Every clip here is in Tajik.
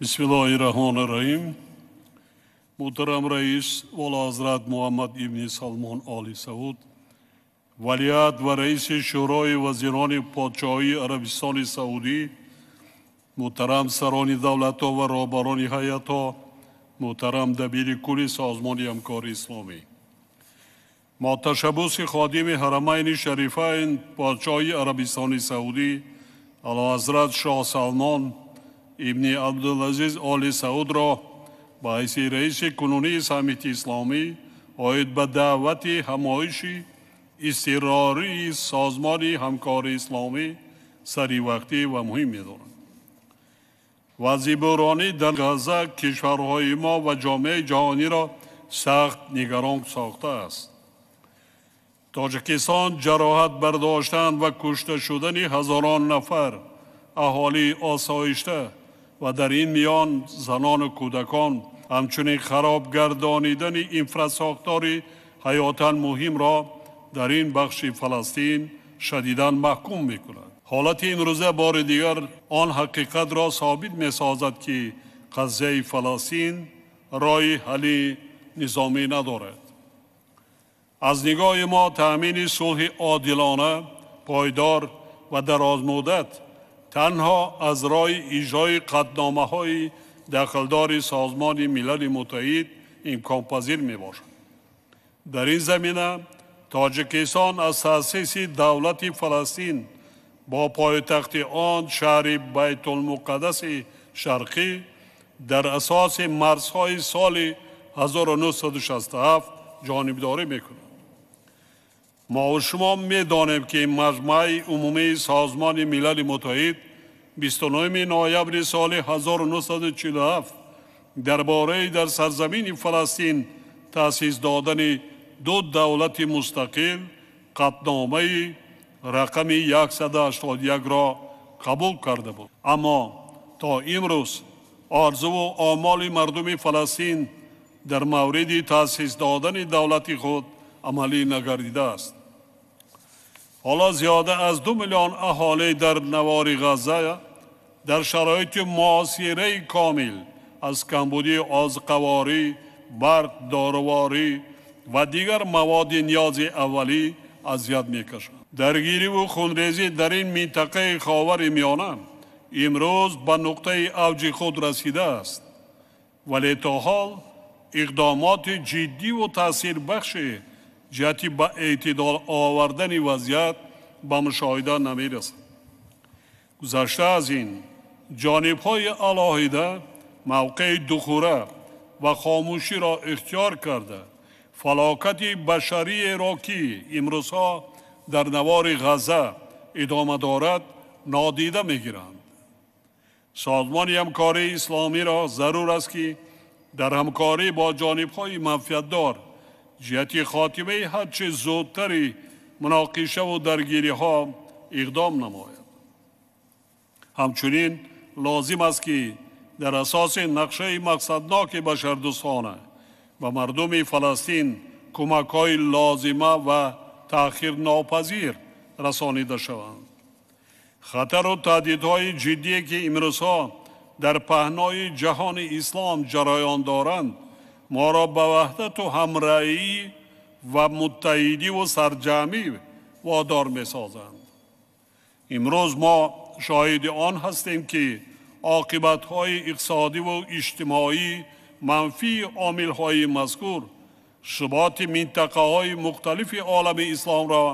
Бисмиллоҳир-раҳмонир-раҳим. Муҳтарам раис Олиҳазрат Муҳаммад ибни Салмон Оли Сауд, валиаҳд ва раиси Шӯрои вазирони Подшоҳии Арабистони Саудӣ, муҳтарам сарони давлатҳо ва роҳбарони ҳайатҳо, муҳтарам дабири кулли Созмони Ҳамкории Исломӣ. Мо ташаббуси ходими Ҳарамайни Шарифайн Подшоҳии Арабистони Саудӣ Олиҳазрат Шоҳ Салмон ибни Абдулазиз Оли Саудро ба ҳайси раиси кунунии саммити исломӣ оид ба даъвати ҳамоиши изтирории Созмони Ҳамкории Исломӣ саривақтӣ ва муҳим медонам. Вазъи буҳронӣ дар Ғазза кишварҳои мо ва ҷомеаи ҷаҳониро сахт нигарон сохтааст. Тоҷикистон ҷароҳат бардоштан ва кушта шудани ҳазорон нафар аҳолии осоишта ва дар ин миён занону кӯдакон, ҳамчунин хароб гардонидани инфрасохтори ҳаётан муҳимро дар ин бахши Фаластин шадидан маҳкум мекунад. Ҳолати имрӯза бори дигар он ҳақиқатро собит месозад, ки қазияи Фаластин роҳи ҳалли низомӣ надорад. Аз нигоҳи мо таъмини сулҳи одилона, пойдор ва дарозмуддат танҳо аз роҳи иҷрои қатъномаҳои дахлдори Созмони Милали Муттаҳид имконпазир мебошад. Дар ин замина Тоҷикистон аз таъсиси давлати Фаластин бо пойтахти он шаҳри Байтулмуқаддаси Шарқӣ дар асоси марзҳои соли 1967 ҷонибдорӣ мекунад. Мо шумо медонем, ки Маҷмаи Умумии Созмони Милали Муттаҳид 29 ноябри соли 1947 дар бораи дар сарзамини Фаластин таъсис додани ду давлати мустақил қатъномаи рақами 181-ро қабул карда буд. Аммо то имрӯз орзуву омоли мардуми Фаластин дар мавриди таъсис додани давлати худ амалӣ нагардидааст. Ҳоло зиёда аз 2 миллион аҳолӣ дар навори Ғазза дар шароити муосираи комил аз камбудии озуқаворӣ, барқ, доруворӣ ва дигар маводи ниёзи аввалӣ азият мекашанд. Даргириву хунрезӣ дар ин минтақаи Ховари Миёна имрӯз ба нуқтаи авҷи худ расидааст, вале то ҳол иқдомоти ҷиддиву таъсирбахши ҷиҳати ба эътидол овардани вазъият ба мушоҳида намерасад. Гузашта аз ин, ҷонибҳои алоҳида мавқеи духура ва хомӯширо ихтиёр карда, фалокати башариеро, ки имрӯзҳо дар навори Ғазза идома дорад, нодида мегиранд. Созмони Ҳамкории Исломиро зарур аст, ки дар ҳамкорӣ бо ҷонибҳои манфиатдор ҷиҳати хотимаи ҳарчи зудтари муноқишаву даргириҳо иқдом намояд. Ҳамчунин лозим аст, ки дар асоси нақшаи мақсадноки башардӯстона ба мардуми Фаластин кӯмакҳои лозима ва таъхирнопазир расонида шаванд. Хатару таҳдидҳои ҷиддие, ки имрӯзҳо дар паҳнои ҷаҳони ислом ҷараён доранд, моро ба ваҳдату ҳамраҳӣ ва муттаҳидиву сарҷамъӣ водор месозанд. Имрӯз мо шоҳиди он ҳастем, ки оқибатҳои иқтисодиву иҷтимоӣ манфии омилҳои мазкур суботи минтақаҳои мухталифи олами исломро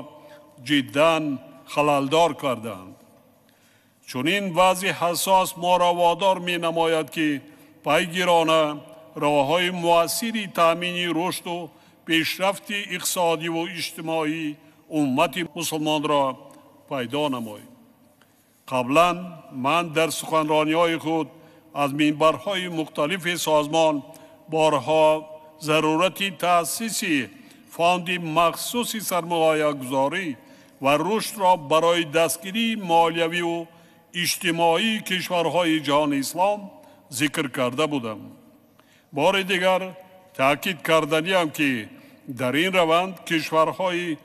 ҷиддан халалдор карданд. Чунин вазъи ҳассос моро водор менамояд, ки пайгирона роҳҳои муассири таъмини рушду пешрафти иқтисодиву иҷтимоии уммати мусулмонро пайдо намоем. Қаблан ман дар суханрониҳои худ аз минбарҳои мухталифи созмон борҳо зарурати таъсиси фонди махсуси сармоягузорӣ ва рушдро барои дастгирии молиявию иҷтимоии кишварҳои ҷаҳони ислом зикр карда будам. Бори дигар таъкид карданиам, ки дар ин раванд кишварҳои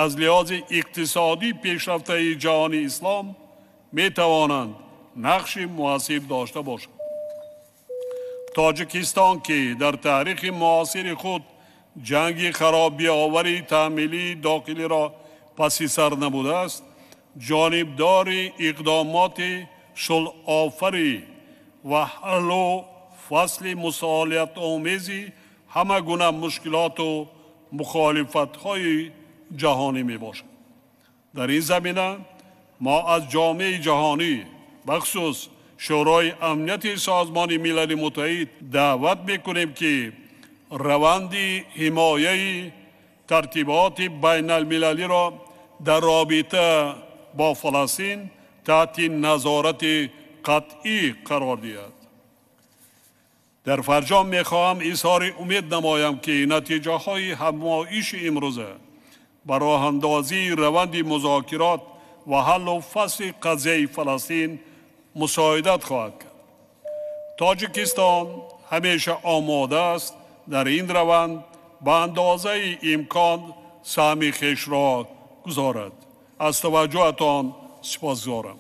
аз лиҳози иқтисодӣ пешрафтаи ҷаҳони ислом метавонанд нақши муассир дошта бошанд. Тоҷикистон ки дар таърихи муосири худ ҷанги харобиовари таҳмилии дохилиро паси сар намудааст, ҷонибдори иқдомоти сулҳофарӣ ва ҳаллу фасли мусолиҳатомези ҳама гуна мушкилоту мухолифатҳои ҷаҳонӣ мебошад. Дар ин замина мо аз ҷомеаи ҷаҳонӣ, бахусус Шӯрои Амнияти Созмони Милали Муттаҳид даъват мекунем, ки раванди ҳимояи тартиботи байналмилалиро дар робита бо Фаластин таҳти назорати қатъӣ қарор диҳад. Дар фарҷом мехоҳам изҳори умед намоям, ки натиҷаҳои ҳамоиши имрӯза ба роҳандозии раванди музокирот ва ҳаллу фасли қазияи Фаластин мусоидат хоҳад кард. Тоҷикистон ҳамеша омода аст дар ин раванд ба андозаи имкон саҳми хешро гузорад. Аз таваҷҷӯҳатон сипосгузорам.